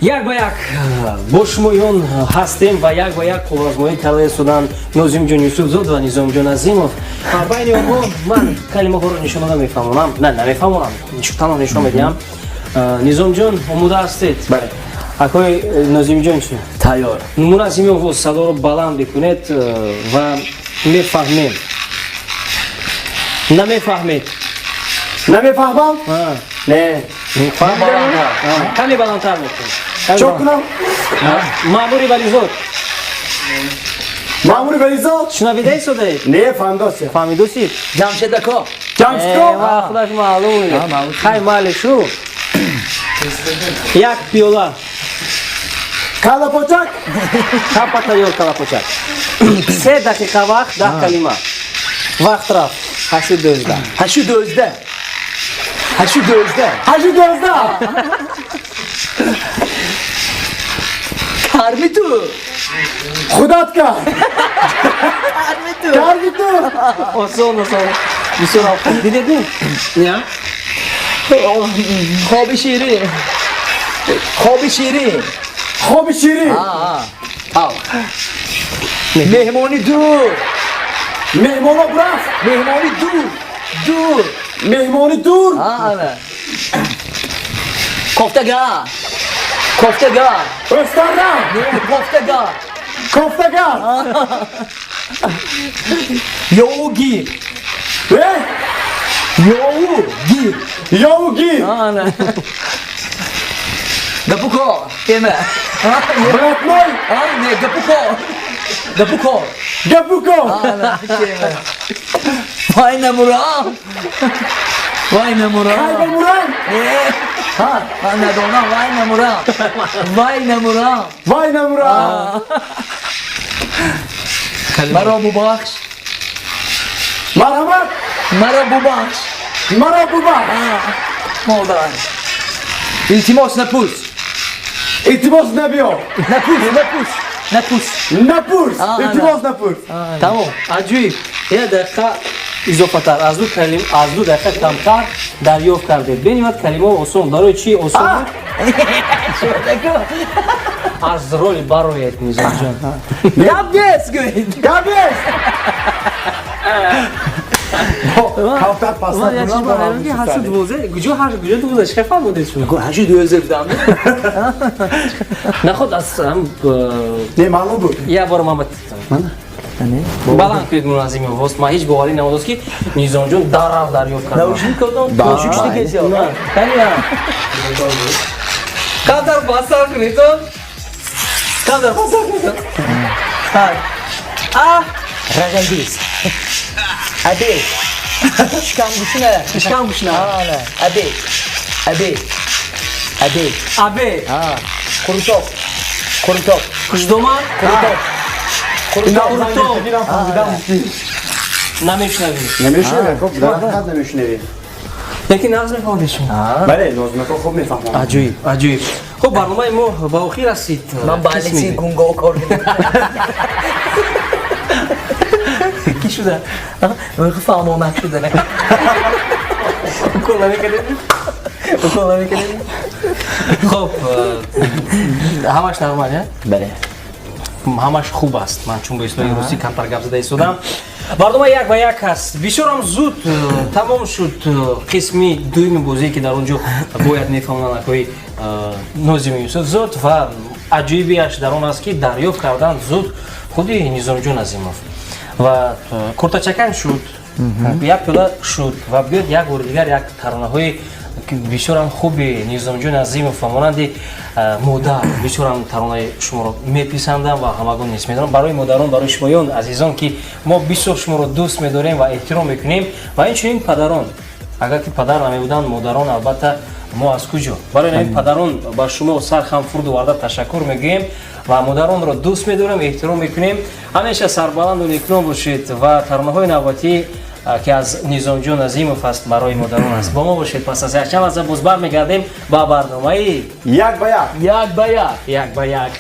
Як ба як бо шумоён ҳастем ва як ба як қувваозмоӣ карда истоданд Нозимҷон Юсуфзод ва Низомҷон Азимов. Байни онҳо ман калимаҳоро нишон дода мефаҳмонам, на, намефаҳмонам, танҳо нишон медиҳам. Низомҷон, омода ҳастед? Бале. Акои Нозимҷон чӣ? Тайёр. Муназзимов, садоро баланд бикунед ва мефаҳмем. Намефаҳмед? Намефаҳмам? Не. Каме баландтар мекунед. Чо кунам? Маъмури Вализод. Маъмури Вализод. Шунавида истодаед? Не, фаҳмидосия. Фаҳмидосид? Ҷамшедако. Ҷамшедко. Худаш маълум. Хай, майли, шу. Як пиёла. Калапочак. Хапа тайёр калапочак. 3 дақиқа вақт, 10 калима. Вақт рафт. 8:12. 8:12. 8:12. 8:12. Карми ту. Худат кар. Карми ту. Карми ту. Осон, осон. Бисёр хуб. Дидед? Не? Хоби ширин. Хоби ширин. Хоби ширин. Меҳмони дур. Меҳмоно рафт. Меҳмони дур. Дур. Меҳмони дур. Ана. Кофтага. Кофтага. Ресторан. Кофтага. Кофтага. Ёвгир. Э? Ёвгир. Ёвгир. Ана. Гапуко. Теме. Блатной. Не, гапуко. Гапуко. Гапуко. Ана, теме. Вай намурам. Вай намурам. Вай намурам. Ха, надонам, вай намурам. Вай намурам. Вай намурам. Маро бубахш. Марҳамат. Маро бубахш. Маро бубахш. Модар. Илтимос, напурс. Илтимос, набиё. Напурс, напурс. Напурс. Напурс. Илтимос, напурс. Тамом, аҷоиб. 1 дақиқа изофатар, аз ду калим, аз 2 дақиқа камтар дарёфт кардед. Бениҳоят калимао осон. Барои чӣ осон буд? Аз роли бароед, Низомҷон. Гап нест, гӯед. Гап нест. Камтар пастар. 8:12 куҷо, ҳашт куҷо, 12 чӣ фаҳмудед шумо? 8:12 будам. Наход аз Не, маълум буд. Як бор ман баланд кунед, муназзими овоз. Ман ҳеҷ боварӣ намудост, ки Низомҷон дарав дарёфт кард. Наушник кардам, тоҷик. Камтар пастар кунед, камтар пастар кунед. А рағангез. Обед. Шикамгушна. Шикамгушна. Обед. Обед. Обед. Обед. Қурутоб. Қурутоб. Хушдоман. Қурутоб. Қурутоб. Намешунавӣ? Намешунавӣ, ҳақиқат намешунавӣ. Лекин нағз мефаҳмед шумо? Бале, Нозимако хуб мефаҳмам. Аҷоиб, аҷоиб. Хуб, барномаи мо ба охир расид. Ман ба Алексей Гунго кор Ки шуда? Фаҳмонак шуда. Укол намекардем? Укол намекардем? Хуб, ҳамаш нормал, Бале. Ҳамаш хуб аст. Ман чун бо истилоҳи русӣ камтар гап зада истодам. Барнома «Як ба як» аст. Бисёрам зуд тамом шуд қисми дуюми бозие, ки дар он ҷо бояд мефаҳмонанд акои Нозими Юсуфзод, ва аҷоибиаш дар он аст, ки дарёфт карданд зуд худи Низомҷон Азимов ва куртачакан шуд, як пиёла шуд. Ва биёд, як бори дигар як таронаҳои бисёрам хуби Низомҷон Азимов ва монанди «Модар». Бисёрам таронаи шуморо меписандам ва ҳамагон низ медонам. Барои модарон, барои шумоён азизон, ки мо бисёр шуморо дӯст медорем ва эҳтиром мекунем, ва инчунин падарон. Агар ки падар намебуданд, модарон, албатта, мо аз куҷо? Барои ҳамин, падарон, ба шумо сархам фурд оварда ташаккур мегӯем ва модаронро дӯст медорем, эҳтиром мекунем. Ҳамеша сарбаланду некном бошед. Ва таронаҳои навбатӣ, ки аз Низомҷон Азимов аст, барои модарон аст. Бо мо бошед. Пас аз якчанд лаҳза боз бармегардем ба барномаи «Як ба як». «Як ба як». «Як ба як».